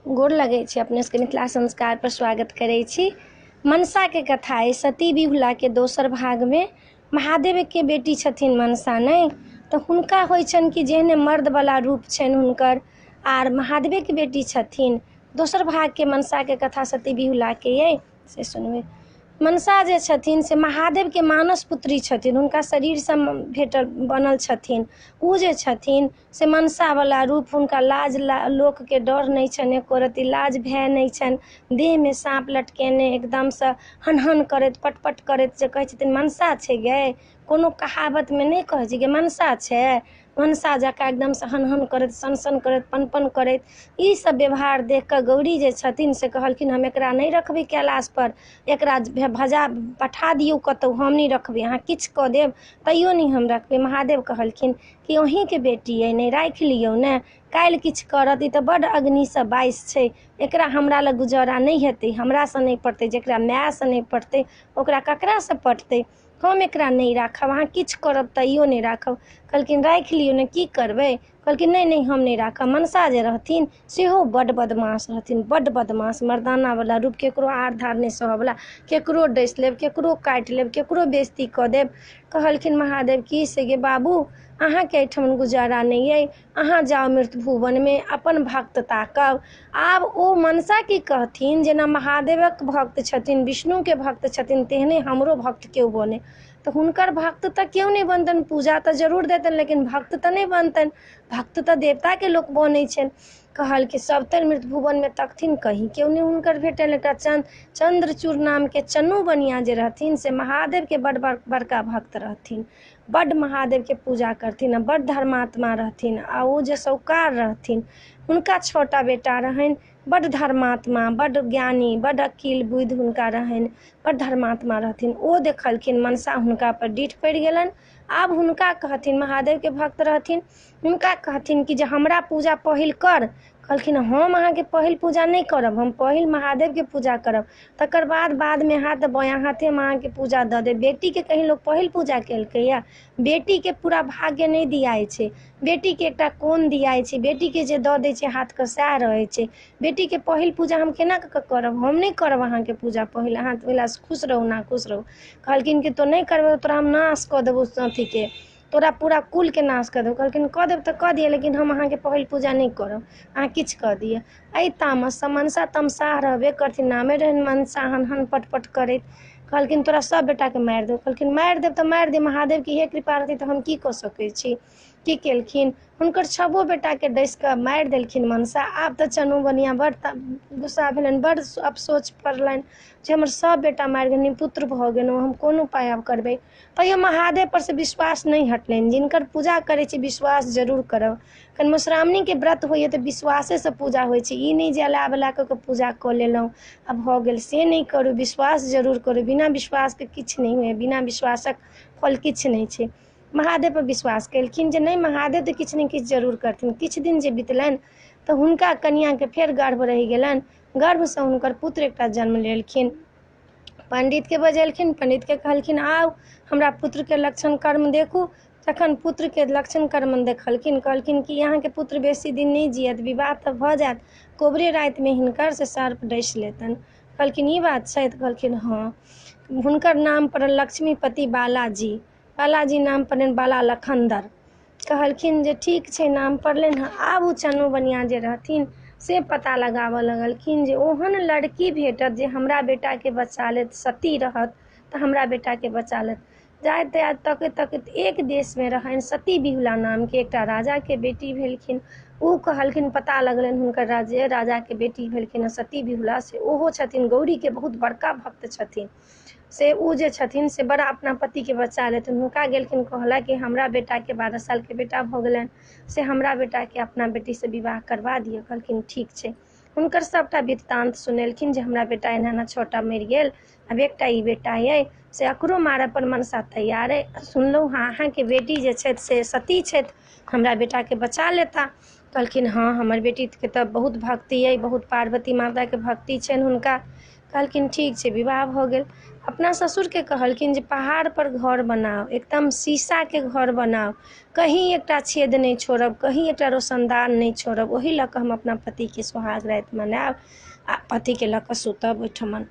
गोर लगै छी अपने सबके मिथिला संस्कार पर स्वागत करै छी। मनसाके कथा अइ सती बिहुलाके दोसर भागमे। महादेवके बेटी छथिन मनसा, नहि तऽ हुनका होइ छनि कि जेहने मर्दवला रूप छनि हुनकर, आर महादेवेके बेटी छथिन। दोसर भागके मनसाके कथा सती बिहुलाके अइ से सुनबै। मनसा जे छथिन से महादेवके मानस पुत्री छथिन, हुनका शरीरसँ भेटल बनल छथिन। ओ जे छथिन से मनसावला रूप, हुनका लाज लोकके डर नहि छनि, एको रत्ती लाज भय नहि छनि। देहमे साँप लटकेने एकदमसँ हन हन करैत पटपट करैत जे कहै छथिन मनसा छै गै, कोनो कहावतमे नहि कहै छै गे मनसा छै, मनसा जकाँ एकदमसँ हन हन करैत सन सन करैत पन पन करैत। ई सब व्यवहार देख कऽ गौरी जे छथिन से कहलखिन हम एकरा नहि रखबै कैलाशपर, एकरा भजा पठा दियौ कतहु, हम नहि रखबै, अहाँ किछु कऽ देब तैयो नहि हम रखबै। महादेव कहलखिन कि अहीँके बेटी अइ, नहि राखि लियौ ने, काल्हि किछु करत, ई तऽ बड्ड अग्निसँ बाइस छै, एकरा हमरा लग गुजारा नहि हेतै, हमरासँ नहि पटतै, जकरा मायसँ नहि पटतै ओकरा ककरासँ पटतै, हम एकरा नहि राखब, अहाँ किछु करब तैयो नहि राखब। कहलखिन राखि लियौ ने, की करबै? कहलखिन नहि नहि हम नहि राखब। मनसा जे रहथिन सेहो बड्ड बदमाश रहथिन, बड्ड बदमाश, मर्दानावला रूप, केकरो आर धार नहि सहऽवला, केकरो डसि लेब, केकरो काटि लेब, केकरो बेइज्जती कऽ देब। कहलखिन महादेव की से गे बाबू, अहाँके एहिठाम गुजारा नहि अइ, अहाँ जाउ मृत्यु भुवनमे अपन भक्त ताकब। आब ओ मनसा की कहथिन, जेना महादेवक भक्त छथिन, विष्णुके भक्त छथिन, तेहने हमरो भक्त केओ बने। तऽ हुनकर भक्त तऽ केओ नहि बनतनि, पूजा तऽ जरूर देतनि लेकिन भक्त तऽ नहि बनतनि, भक्त तऽ देवताके लोक बनै छनि। कहलखिन सभतरि मृत्यु भुवनमे तकथिन, कहीं केओ नहि हुनकर भेटल। एकटा चन्द्रचूड़ नामके चन्नू बनिआ जे रहथिन से महादेवके बड्ड बड़का भक्त रहथिन, बड्ड महादेवके पूजा करथिन आ बड्ड धर्मात्मा रहथिन। आ ओ जे साहुकार रहथिन हुनका 6टा बेटा रहनि, बड्ड धर्मात्मा, बड्ड ज्ञानी, बड्ड अकिल बुद्धि हुनका रहनि, बड्ड धर्मात्मा रहथिन। ओ देखलखिन मनसा हुनका पर डीठ पड़ि गेलनि। आब हुनका कहथिन, महादेवके भक्त रहथिन, हुनका कहथिन कि जे हमरा पूजा पहिल कर। कहलखिन हम अहाँके पहिल पूजा नहि करब, हम पहिल महादेवके पूजा करब, तकर बाद बादमे हाथ बायाँ हाथे हम अहाँके पूजा दऽ देब। बेटीके कहीं लोक पहिल पूजा केलकैए? बेटीके पूरा भाग्य नहि दियाइ छै, बेटीके एकटा कोन दियाइ छै, बेटीके जे दऽ दै छै हाथके सएह रहै छै। बेटीके पहिल पूजा हम केना कऽ कऽ करब? हम नहि करब अहाँके पूजा पहिल, अहाँ ओहि खुश रहू ना खुश रहू। कहलखिन कि तोँ नहि करबै तोरा हम नाश कऽ देबौ, अथीके तोरा पूरा कुलके नाश कऽ देबौ। कहलखिन कऽ देब तऽ कऽ दिअ, लेकिन हम अहाँके पहिल पूजा नहि करब, अहाँ किछु कऽ दिअ। एहि तामससँ मनसा तमसाह रहबे करथिन, नामे रहनि मनसा, हन हन पटपट करैत। कहलखिन तोरा सब बेटाके मारि देबौ। कहलखिन मारि देब तऽ मारि दिअ, महादेवके इएह कृपा रहतै तऽ हम की कऽ सकै छी। की केलखिन, हुनकर 6 बेटाके डसि कऽ मारि देलखिन मनसा। आब तऽ चनू बनिआ बड्ड गुस्सा भेलनि, बड्ड अफसोच पड़लनि जे हमर सब बेटा मारि गेलनि, पुत्र भऽ गेलहुँ, हम कोन उपाय आब करबै। तैयो महादेव पर से विश्वास नहि हटलनि। जिनकर पूजा करै छी विश्वास जरूर करब। कनि मधुश्रावणीके व्रत होइए तऽ विश्वासेसँ पूजा होइ छै, ई नहि जे अला बला कऽ कऽ पूजा कऽ लेलहुँ आ भऽ गेल, से नहि करू, विश्वास जरूर करू। बिना विश्वासके किछु नहि होइए, बिना विश्वासक फल किछु नहि छै। महादेव पर विश्वास केलखिन जे नहि, महादेव तऽ किछु ने किछु जरूर करथिन। किछु दिन जे बितलनि तऽ हुनका कनिआँके फेर गर्भ रहि गेलनि, गर्भसँ हुनकर पुत्र एकटा जन्म लेलखिन। पण्डितके बजेलखिन, पण्डितके कहलखिन आउ हमरा पुत्रके लक्षण कर्म देखू। तखन पुत्रके लक्षण कर्म देखलखिन, कहलखिन कि अहाँके पुत्र बेसी दिन नहि जियत, विवाह तऽ भऽ जायत, कोबरे रातिमे हिनकर से सर्प डसि लेतनि। कहलखिन ई बात छै? तऽ कहलखिन हँ। हुनकर नाम पड़ल लक्ष्मीपति बालाजी, बालाजी नाम पड़लनि बाला लखन्दर। कहलखिन जे ठीक छै, नाम पड़लनि हँ। आब ओ चन्नू बनिआ जे रहथिन से पता लगाबऽ लगलखिन जे ओहन लड़की भेटत जे हमरा बेटाके बचा लेत, सती रहत तऽ हमरा बेटाके बचा लेत। जाइत जाइत तकैत तकैत एक देशमे रहनि सती बिहुला नामके एकटा राजाके बेटी भेलखिन। ओ कहलखिन, पता लगलनि हुनकर राज्य राजाके बेटी भेलखिन हँ सती बिहुला, से ओहो छथिन गौरीके बहुत बड़का भक्त छथिन, से ओ जे छथिन से बड़ा अपना पतिके बचा लेथिन। हुनका गेलखिन कहला कि हमरा बेटाके 12 सालके बेटा भऽ गेलनि, से हमरा बेटाके अपना बेटीसँ विवाह करबा दिअ। कहलखिन ठीक छै। हुनकर सबटा वृत्तान्त सुनेलखिन जे हमरा बेटा एना एना 6टा मरि गेल, आब एकटा ई बेटा अइ से एकरो मारऽ पर मनसा तैयार अइ। सुनलहुँ हँ अहाँके बेटी जे छथि से सती छथि, हमरा बेटाके बचा लेता। कहलखिन हँ, हमर बेटीके तऽ बहुत भक्ति अइ, बहुत पार्वती माताके भक्ति छनि हुनका। कहलखिन ठीक छै। विवाह भऽ गेल। अपना ससुरके कहलखिन जे पहाड़पर घर बनाउ, एकदम शीशाके घर बनाउ, कहीं एकटा छेद नहि छोड़ब, कहीं एकटा रोशनदान नहि छोड़ब, ओही लऽ कऽ हम अपना पतिके सोहाग राति मनायब आ पतिके लऽ कऽ सुतब ओहिठमन।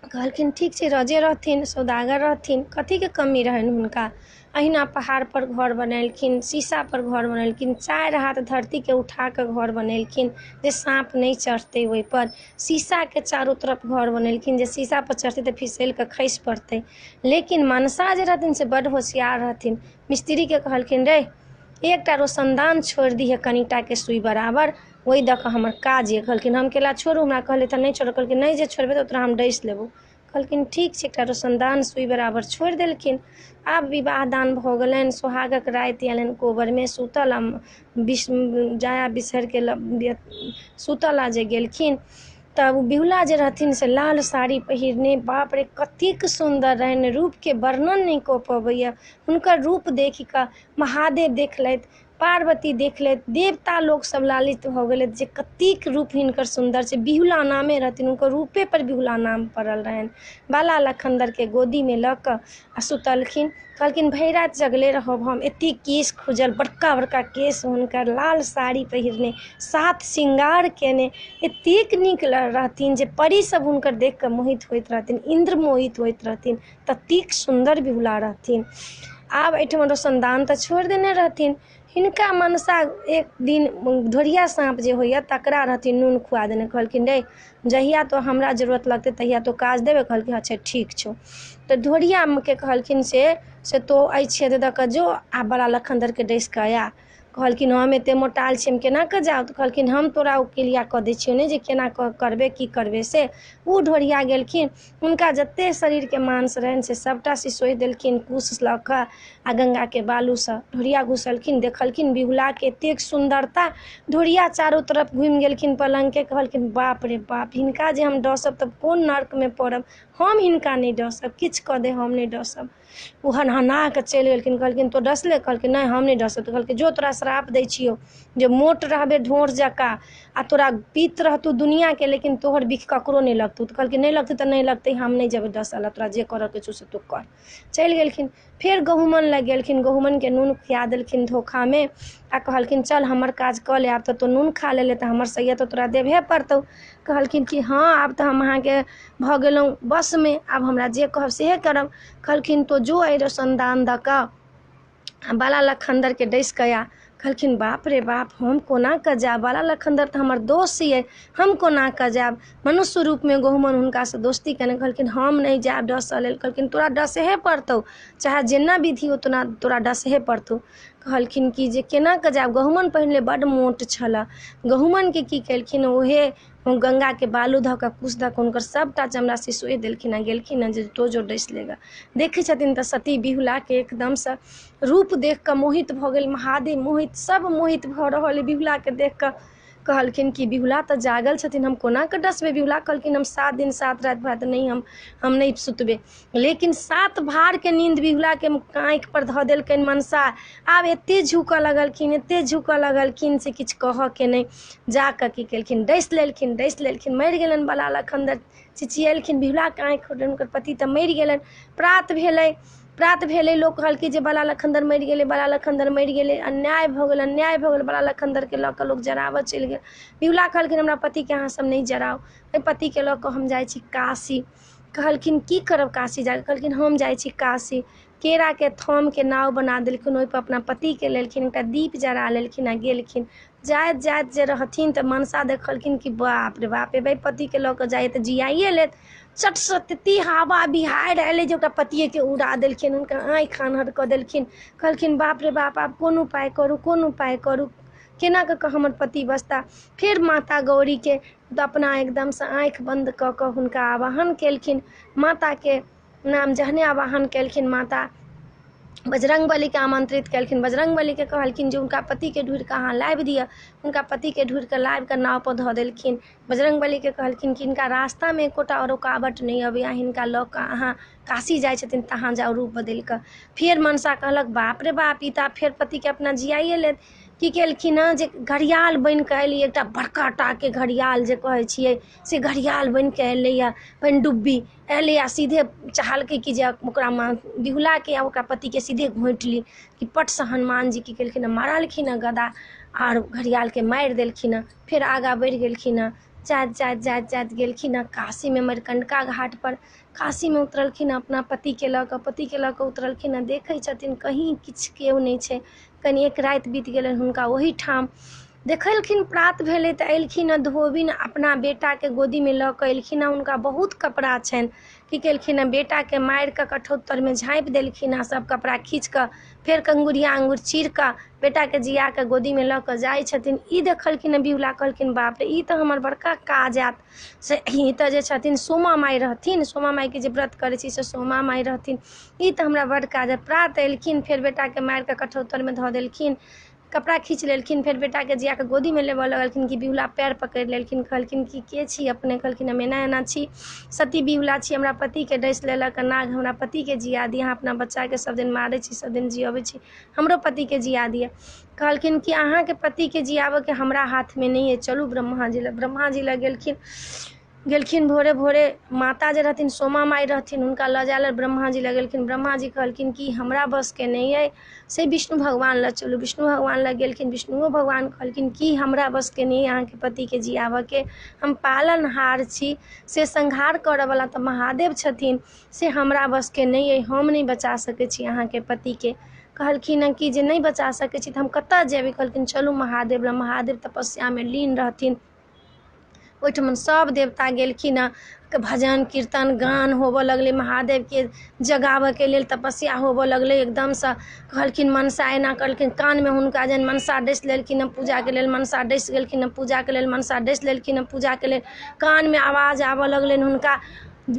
कहलखिन ठीक छै। रजे रहथिन, सौदागर रहथिन, कथीके कमी रहनि हुनका। अहिना पहाड़पर घर बनेलखिन, शीशापर घर बनेलखिन, 4 हाथ धरतीके उठा कऽ घर बनेलखिन जे साँप नहि चढ़तै ओहिपर। शीशाके चारू तरफ घर बनेलखिन जे शीशापर चढ़तै तऽ फिसलि कऽ खसि पड़तै। लेकिन मनसा जे रहथिन से बड्ड होशियार रहथिन। मिस्त्रीके कहलखिन रे एकटा रोशनदान छोड़ि दिहे कनिटाके सुइ बराबर, ओहि दऽ कऽ हमर काज यऽ। कहलखिन हम केला छोड़ू, हमरा कहलै तऽ नहि छोड़ू। कहलखिन नहि जे छोड़बै तऽ तोरा हम डसि लेबौ। कहलखिन ठीक छै। एकटा रोशनदान सुइ बराबर छोड़ि देलखिन। आब विवाह दान भऽ गेलनि, सोहागक राति अयलनि, कोबरमे सुतल आ जाया बिसहरके सुतल आ जे गेलखिन तब बिहुला जे रहथिन से लाल साड़ी पहिरने, बाप रे कतेक सुन्दर रहनि, रूपके वर्णन नहि कऽ पबैए। हुनकर रूप देखि कऽ महादेव देखलथि, पार्वती देखलथि, देवता लोक सब लालित भऽ गेलथि जे कतेक रूप हिनकर सुन्दर छै। बिहुला नामे रहथिन, हुनकर रूपेपर बिहुला नाम पड़ल रहनि। बाला लखन्दरके गोदीमे लऽ कऽ आ सुतलखिन। कहलखिन भरि राति जगले रहब हम। एतेक केश खुजल, बड़का बड़का केश हुनकर, लाल साड़ी पहिरने, सात श्रृंगार केने, एतेक नीक रहथिन जे परी सब हुनकर देख कऽ मोहित होइत रहथिन, इन्द्र मोहित होइत रहथिन, ततेक सुन्दर बिहुला रहथिन। आब एहिठाम रोशनदान तऽ छोड़ि देने रहथिन। हिनका मनसा एक दिन ढोरिया साँप जे होइए तकरा रहथिन नून खुआ देने। कहलखिन रे जहिया तो हमरा जरूरत लगतै तहिया तो काज देबै। कहलखिन अच्छा ठीक छौ। तऽ ढोरियाके कहलखिन से तो एहि छेद दऽ कऽ जो आ बड़ा लखनदरके डसि कऽ आ। कहलखिन हम एते मोटायल छी, हम केना कऽ जाउ? तऽ कहलखिन हम तोरा ओ क्रिया कऽ दै छियौ ने जे केना कऽ करबै की करबै। से ओ ढोरिया गेलखिन, हुनका जते शरीरके मांस रहनि से सभटा सिसोहि देलखिन कुश लऽ कऽ आ गंगाके बालूसँ। ढोरिया घुसलखिन, देखलखिन बिहुलाके एतेक सुन्दरता, ढोरिया चारू तरफ घुमि गेलखिन पलङ्गके। कहलखिन बाप रे बाप, हिनका जे हम डसब तब कोन नर्कमे पड़ब, हम हिनका नहि डसब, किछु कऽ दे हम नहि डसब। ओ हनहना कऽ चलि गेलखिन। कहलखिन तो डसले? कहलखिन नहि हम नहि डसब। तऽ कहलखिन जो तोरा श्राप दै छियौ जे मोट रहबे ढोर जकाँ आ तोरा पीत रहतौ दुनिआँके, लेकिन तोहर बिख ककरो नहि लगतौ। तऽ कहलखिन नहि लगतै तऽ नहि लगतै, हम नहि जेबै डसऽ लए, तोरा जे करऽके छौ से तू कर। चलि गेलखिन। फेर गहुमन लग गेलखिन, गहुमनके नून खुआ देलखिन धोखामे आ कहलखिन चल हमर काज कऽ ले, आब तऽ तू नून खा लेले तऽ हमर सैया तऽ तोरा देबहे पड़तौ। कहलखिन कि हँ आब तऽ हम अहाँके भऽ गेलहुँ बसमे, आब हमरा जे कहब सेहे करब। कहलखिन तो जो एहि रोशनदान दऽ कऽ आ बाला लखन्दरके डसि कऽ आ। कहलखिन बाप रे बाप, हम कोना कऽ जायब, बाला लखन्दर तऽ हमर दोस्त ये, हम कोना कऽ जायब। मनुष्य रूपमे गहुमन हुनकासँ दोस्ती केने। कहलखिन हम नहि जायब डसऽ लेल। कहलखिन तोरा डसहे पड़तौ, चाहे जेना विधि हो तोरा तोरा डसहे पड़तौ। कहलखिन कि जे केना कऽ जायब। गहुमन पहिने बड्ड मोट छलए। गहुमनके की केलखिन, उहे गंगाके बालू धऽ कऽ कुश धऽ कऽ हुनकर सभटा चमड़ा सिसोहि देलखिन आ गेलखिन हँ जे तो जो डसि लेगा। देखै छथिन तऽ सती बिहुलाके एकदमसँ रूप देख कऽ मोहित भऽ गेल, महादेव मोहित, सब मोहित भऽ रहल अइ बिहुलाके देख कऽ। कहलखिन कि बिहुला तऽ जागल छथिन, हम कोना कऽ डसबै। बिहुला कहलखिन हम 7 दिन 7 राति भऽ नहि हम नहि सुतबै। लेकिन 7 भारके नींद बिहुलाके आँखिपर धऽ देलकनि मनसा। आब एते झुकऽ लगलखिन, एते झुकऽ लगलखिन से किछु कहऽके नहि। जाकऽ की केलखिन, डसि लेलखिन, डसि लेलखिन, मरि गेलनि बाला लखन्दर। चिचियेलखिन, बिहुलाके आँखि खुललनि, हुनकर पति तऽ मरि गेलनि। प्रात भेलै, प्रात भेलै, लोक कहलकै जे बाला लखन्दर मरि गेलै, बाला लखन्दर मरि गेलै, अन्याय भऽ गेल, अन्याय भऽ गेल। बाला लखन्दरके लऽ कऽ लोक जराबऽ चलि गेल। बिहुला कहलखिन हमरा पतिके अहाँ सब नहि जराउ, एहि पतिके लऽ कऽ हम जाइ छी काशी। कहलखिन की करब काशी जाकऽ? कहलखिन हम जाइ छी काशी। केराके थमके नाव बना देलखिन, ओहिपर अपना पतिके लेलखिन, एकटा दीप जरा लेलखिन आ गेलखिन। जाइत जाइत जे रहथिन तऽ मनसा देखलखिन कि बाप रे बाप, एबै पतिके लऽ कऽ जाइए तऽ जियाइए लेत। चटसँ तते हवा बिहाड़ि अयलै जे ओकरा पतिएके उड़ा देलखिन, हुनका आँखि आन्हर कऽ देलखिन। कहलखिन बाप रे बाप, आब कोन उपाय करू, कोन उपाय करू, केना कऽ कऽ हमर पति बचता। फेर माता गौरीके अपना एकदमसँ आँखि बन्द कऽ कऽ हुनका आवाहन केलखिन। माताके नाम जहने आवाहन केलखिन, माता बजरङ्गबलीके आमन्त्रित केलखिन। बजरङ्गबलीके कहलखिन जे हुनका पतिके ढूँढि कऽ अहाँ लाबि दिअ। हुनका पतिके ढूँढि कऽ लाबि कऽ नावपर धऽ देलखिन। बजरङ्गबलीके कहलखिन कि हिनका रास्तामे एकोटा रुकावट नहि अबैए, हिनका लऽ कऽ अहाँ काशी जाइ छथिन तहाँ जाउ रूप बदलि कऽ। फेर मनसा कहलक बाप रे बाप, ई तऽ आब फेर पतिके अपना जियाइए लेत। की केलखिन हँ जे घड़ियाल बनि कऽ एली, एकटा बड़का टाके घड़ियाल जे कहै छियै से घड़ियाल बनि कऽ एलैए, पनिडुब्बी एलै आ सीधे चाहलकै कि जे ओकरा बिहुलाके आ ओकरा पतिके सीधे घोँटि ली, कि पटसँ हनुमान जी की केलखिन हँ, मारलखिन हँ गदा आर घड़ियालके मारि देलखिन हँ। फेर आगाँ बढ़ि गेलखिन हँ, जाइत जाइत जाइत जाइत गेलखिन हँ काशीमे मरिकण्डका घाटपर। काशीमे उतरलखिन हँ अपना पतिके लऽ कऽ, पतिके लऽ कऽ उतरलखिन हँ, देखै छथिन कहीँ किछु केओ नहि छै। कनि एक राति बीत गेलनि हुनका ओहीठाम। देखलखिन प्रात भेलै तऽ एलखिन हँ धोबिन अपना बेटाके गोदीमे लऽ कऽ एलखिन हँ। हुनका बहुत कपड़ा छनि। की केलखिन हँ, बेटाके मारि कऽ कठौत तरमे झाँपि देलखिन हँ, सब कपड़ा खींच कऽ फेर कंगुरिया आङ्गुर चीर कऽ बेटाके जिया कऽ गोदीमे लऽ कऽ जाइ छथिन। ई देखलखिन हँ बिहुला, कहलखिन बाप रे, ई तऽ हमर बड़का काज आयत। से ई तऽ जे छथिन सोमा माइ रहथिन, सोमा माइके जे व्रत करै छी से सोमा माइ रहथिन, ई तऽ हमरा बड्ड काज आयत। प्रात एलखिन, फेर बेटाके मारि कऽ कठौत तरमे धऽ देलखिन, कपड़ा खींच लेलखिन, फेर बेटाके जिया कऽ गोदीमे लेबऽ लगलखिन कि बिहुला पएर पकड़ि लेलखिन। कहलखिन कि के छी अपने? कहलखिन हम एना एना छी, सती बिहुला छी, हमरा पतिके डसि लेलक नाग, हमरा पतिके जिया दिअ, अहाँ अपना बच्चाके सब दिन मारै छी, सब दिन जियबै छी, हमरो पतिके जिया दिअ। कहलखिन कि अहाँके पतिके जियाबऽके हमरा हाथमे नहि अइ, चलू ब्रह्माजी लग। ब्रह्माजी लग गेलखिन, गेलखिन भोरे भोरे माता जे रहथिन सोमा माइ रहथिन, हुनका लऽ जाय लेल ब्रह्माजी लग गेलखिन। ब्रह्माजी कहलखिन कि हमरा बसके नहि अइ, से विष्णु भगवान लग चलू। विष्णु भगवान लग गेलखिन, विष्णुओ भगवान कहलखिन कि हमरा बसके नहि अइ अहाँके पतिके जियाबऽके, हम पालनहार छी, से संहार करऽवला तऽ महादेव छथिन, से हमरा बसके नहि अइ, हम नहि बचा सकै छी अहाँके पतिके। कहलखिन हँ कि जे नहि बचा सकै छी तऽ हम कतऽ जेबै? कहलखिन चलू महादेव लग। महादेव तपस्यामे लीन रहथिन, ओहिठमन सब देवता गेलखिन हँ, भजन कीर्तन गान होबऽ लगलै, महादेवके जगाबऽके लेल तपस्या होबऽ लगलै एकदमसँ। कहलखिन मनसा एना कहलखिन, कानमे हुनका जहन मनसा डसि लेलखिन हँ पूजाके लेल, मनसा डसि गेलखिन हँ पूजाके लेल, मनसा डसि लेलखिन हँ पूजाके लेल, कानमे आवाज आबऽ लगलनि हुनका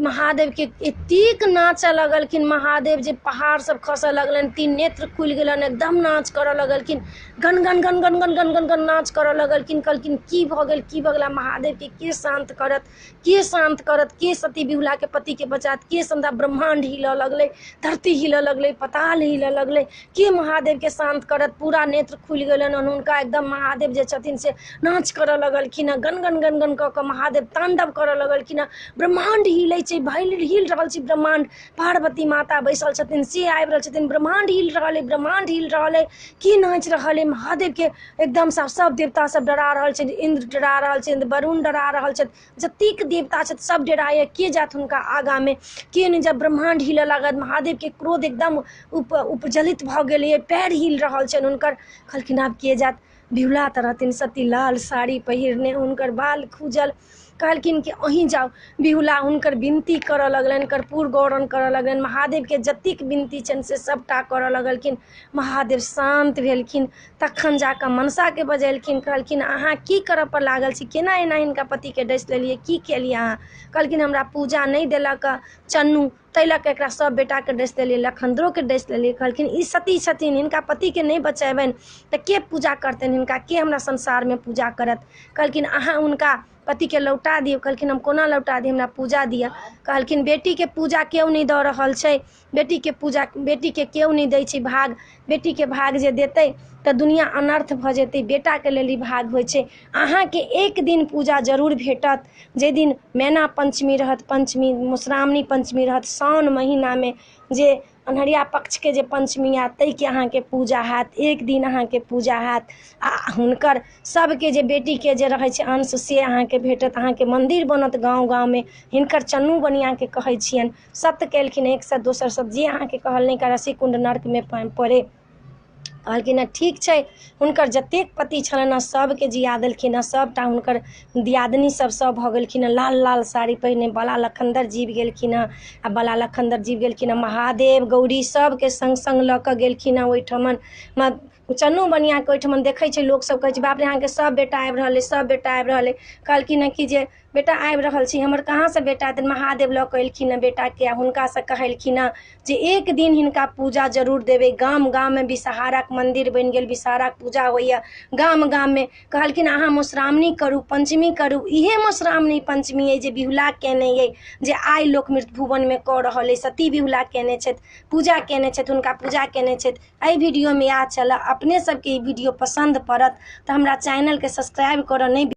महादेवके, एतेक नाचऽ लगलखिन महादेव जे पहाड़ सब खसऽ लगलनि, तीन नेत्र खुलि गेलनि, एकदम नाच करऽ लगलखिन, गन गन गन गन गन गन गन गन नाच करऽ लगलखिन। कहलखिन की भऽ गेल, की भऽ गेल? महादेवके के शान्त करत, के शान्त करत, के सती बिहुलाके पतिके बचात, के सन्धा? ब्रह्माण्ड हिलऽ लगलै, धरती हिलऽ लगलै, पताल हिलऽ लगलै, के महादेवके शान्त करत? पूरा नेत्र खुलि गेलनि हुनका, एकदम महादेव जे छथिन से नाच करऽ लगलखिन हँ, गन गन गन गन कऽ कऽ महादेव ताण्डव करऽ लगलखिन हँ। ब्रह्माण्ड हिलै छै, हिल रहल छै ब्रह्माण्ड। पार्वती माता बैसल छथिन से आबि रहल छथिन, ब्रह्माण्ड हिल रहल अइ, ब्रह्माण्ड हिल रहल अइ, की नाचि रहल अइ महादेवके एकदमसँ। सब देवता सब डरा रहल छथि, इन्द्र डरा रहल छथि, वरुण डरा रहल छथि, जतेक देवता छथि सब डराइए, के जायत हुनका आगाँमे, के नहि जायत? ब्रह्माण्ड हिलऽ लागत, महादेवके क्रोध एकदम उपजलित भऽ गेलैए, पएर हिल रहल छनि हुनकर। कहलखिन आब के जायत? बिहुला तऽ रहथिन सती, लाल साड़ी पहिरने, हुनकर बाल खूजल। कहलखिन कि अहीं जाउ। बिहुला हुनकर विनती करऽ लगलनि, कर्पूर गौरन करऽ लगलनि, महादेवके जतेक विनती छनि से सबटा करऽ लगलखिन। महादेव शान्त भेलखिन, तखन जाकऽ मनसाके बजेलखिन। कहलखिन अहाँ की करऽ पर लागल छी, केना एना हिनका पतिके डसि लेलियै, की केलियै अहाँ? कहलखिन हमरा पूजा नहि देलक चन्नू, ताहि लऽ कऽ एकरा सब बेटाके डसि लेलियै, लखनदरोके डसि लेलियै। कहलखिन ई सती छथिन, हिनका पतिके नहि बचेबनि तऽ के पूजा करतनि हिनका, के हमरा संसारमे पूजा करत? कहलखिन अहाँ हुनका पतिके लौटा दियौ। कहलखिन हम कोना लौटा दी, हमरा पूजा दिअ। कहलखिन बेटीके पूजा केओ नहि दऽ रहल छै, बेटीके पूजा बेटीके केओ नहि दै छै भाग, बेटीके भाग जे देतै तऽ दुनिआँ अनर्थ भऽ जेतै, बेटाके लेल ई भाग होइ छै। अहाँके एक दिन पूजा जरूर भेटत, जाहि दिन मैना पञ्चमी रहत, पञ्चमी मधुश्रावणी पञ्चमी रहत, साओन महिनामे जे अन्हरिया पक्षके जे पञ्चमी आयत ताहिके अहाँके पूजा हैत, एक दिन अहाँके पूजा हैत आ हुनकर सबके जे बेटीके जे रहै छै अंश से अहाँके भेटत, अहाँके मन्दिर बनत गाँव गाँवमे। हिनकर चन्नू बनिआँके कहै छियनि, सत्य केलखिन एक सत्य दोसर सत्य, जे अहाँके कहल नहि कर कुण्ड नर्कमे पड़े। कहलखिन हँ ठीक छै। हुनकर जतेक पति छलनि हँ सबके जिया देलखिन हँ, सबटा हुनकर दियादनी सब सब भऽ गेलखिन हँ, लाल लाल साड़ी पहिरने बाला लखन्दर जीव गेलखिन हँ आ बाला लखन्दर जीव गेलखिन हँ, महादेव गौरी सबके सङ्ग सङ्ग लऽ कऽ गेलखिन हँ ओहिठमन। चन्नू बनिआँके ओहिठमन देखै छै लोकसब, कहै छै बाप रे अहाँके सब बेटा आबि रहल अइ, सब बेटा आबि रहल अइ। कहलखिन हँ कि जे बेटा आबि रहल छी। हमर कहाँसँ बेटा एतनि? महादेव लऽ कऽ एलखिन हँ बेटाके आ हुनकासँ कहलखिन हँ जे एक दिन हिनका पूजा जरूर देबै। गाम गाममे विषहाराके मन्दिर बनि गेल, विषहाराके पूजा होइए गाम गाममे। कहलखिन अहाँ मधुश्रावणी करू, पञ्चमी करू। इहे मधुश्रावणी पञ्चमी अइ जे बिहुला केने अइ, जे आइ लोक मृत भुवनमे कऽ रहल अइ। सती बिहुला केने छथि, पूजा केने छथि, हुनका पूजा केने छथि। एहि वीडियोमे इएह छलए। अपने सबके ई वीडियो पसन्द पड़त तऽ हमरा चैनलके सब्सक्राइब करऽ नहि।